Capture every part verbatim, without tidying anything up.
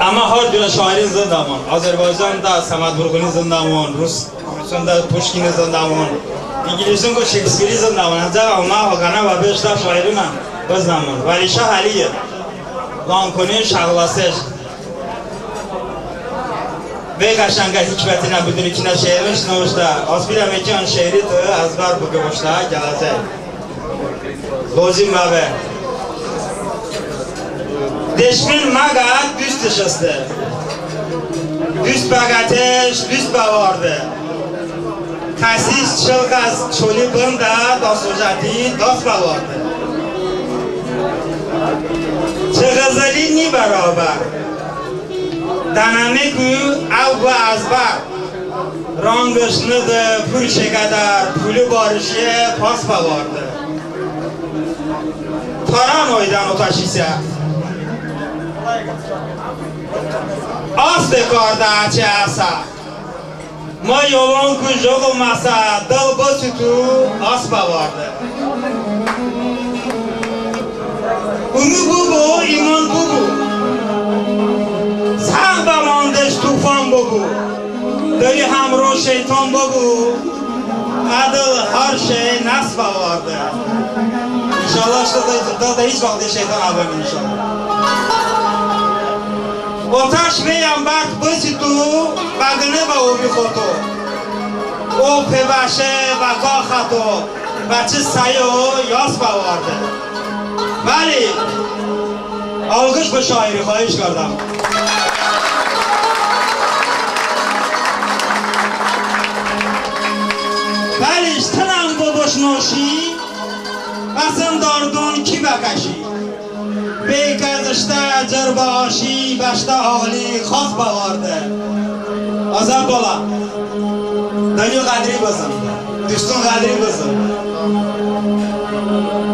Əmə har cürə şairin zındəmon. Azərbaycanədə Səməd Vurğuni zındəmon, Rus, Rusonədə Puşkini zındəmon, İnqilısonku Şekspiri zındəmon. Əncəx əmə həxanə bəbe ıştə şaironən bızınəmon. Vəlişah Əliyev, Lankonun şəğləsi. Vey qəşənqə hikmətinə bıdə ki, ın şeiron nıvıştə. Az bıdəme ki, ın şeiri tı əzbər bıkə, bəştə gələcək. Lozim bəbe. Deşmen məqət, dustış heste. Dust bəqətış dust bəvarde. Xəsis çılğəz çoli bındə, dast ocəti dast bəvarde. Çı Ğızıli ni bərabər, dənəmeku əv bə əzbər. Rangış nıdə pul şe qədər, pulu barışe pas bəvarde. Taran oydən otəşisə, aste kardə əçe əsə. Mı yolonku jıqo məsə, dıl bısutu, as bəvarde. Umu bıbu, imon bıbu. Səğ bəmandeş tufan bıbu. Dıli həmro şeytan bıbu. Ədıl har şey nəs bəvarde. İnşallah, ıştə de, de, de hiç vaxti şeytan əbım, inşallah. Otəş vey ənbət bısutu, bəqıne bə obi xoto. O pebəşe bə ka xəto, bə çı səyo yas bəvarde. Bəli, alğış bə şairi, xahiş kardəm. Bəli, ıştənən bıbış noşi, bəsın dardon ki bəkəşi. Bey kəz ıştə cır bə aşi, bəştə ağli xas bəvarde. Azərbala, dınyo ğədri bızın, duston ğədri bızın.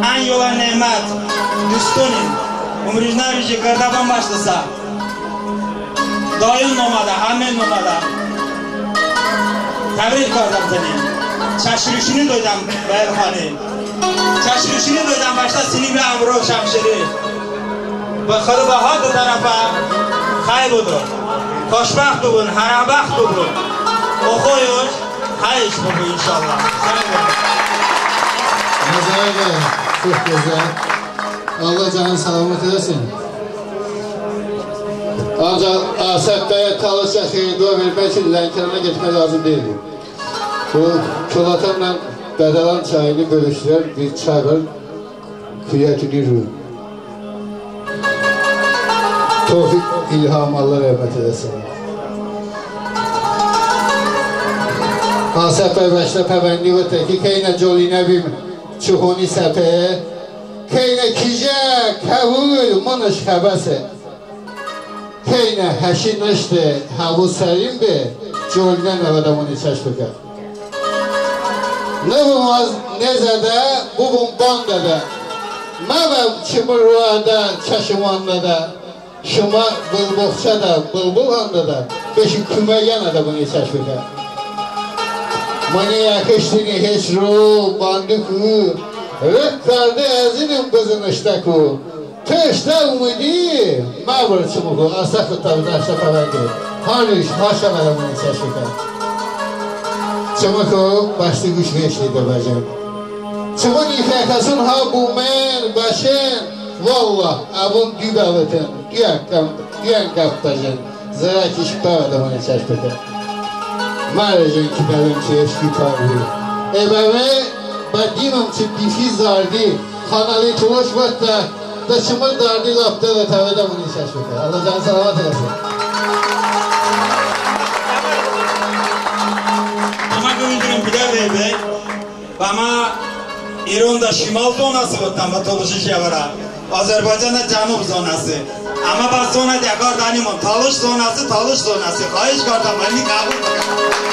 Ən yolə nemət dustonin. Umrujnə ruji qırdə bən bəştəsə. Dayın nomədə, əmin nomədə. Təbrik kardəm tıni. Çəş ruşni doydəm bə Elxani. Çəş ruşni doydəm bəştə Sinimi, Əmro, Şəmşiri. Bıxılı bə har dı tərəfə xəy bıdo. Xoşbəxt bıbun, hərəbəxt bıbun. Oxoyış, xəyiş bıbu, inşallah. Səğ olun. Məzəy bəy, çox gözəl. Allah canın səlomət eləsin. Ancaq Asəf bəyə talışa xeyir-dua vermək üçün Lənkərana getmək lazım deyildi. Bu Polatla Bədəlan çayını bölüşdürən bir çay var. Kuyətuni ru. Tofiq İlham, Allah rəhmət eləsin. Asəf bəy bəştə pəvəndi votə ki, kəynə colinə bim çı honi səpe, kəynə kijə kəvul mınış xəbəse. Kəynə həşi nışte, həvo sərin be, colinə nəvədəmoni çəş bıkə. Nıbum az nezədə, bıbum bandədə. Məvəm çımı roədə, çəşımandədə. Şımə bılboxçədə, bılbıl handədə. Beşi kumə yənədə mıni çəş bıkə. Mıni əkıştini heç ro, bandıku. Rık karde əzınim bızın ıştəku. Tı ıştə umidi məvır çımıku, Asəf bəy, bəştə pəvəndi. Hariş, haşə bərəmoni çəş bıkə. Çımıku bəştı quş veşni de bəjən. Çımı nifəkəson ha bumen, bəşen, vallah, əvon du bəvıten, duyən qəp, duyən qəp bəjən. Zırəkiş bəvədəmoni çəş bıkə. Mərəjən ki bəvem çı eşqi parvi. E bəvə bə dimım çı bifi zardi. Xanəli tolış votdə, de çımı dardi lap de, de təvədə mıni çəş bıkə. Allah canı səlomət eləsin. Əmə qıvıncırım pidə bəy bəy. Bəmə İronədə şimal zonəsi votdən bə tolışi şəvərə. Azərbaycanədə cənub zonəsi. Əmə bə zonə dəqardənimon, talış zonəsi, talış zonəsi. Xahiş kardəm, əni qəbul bıkən.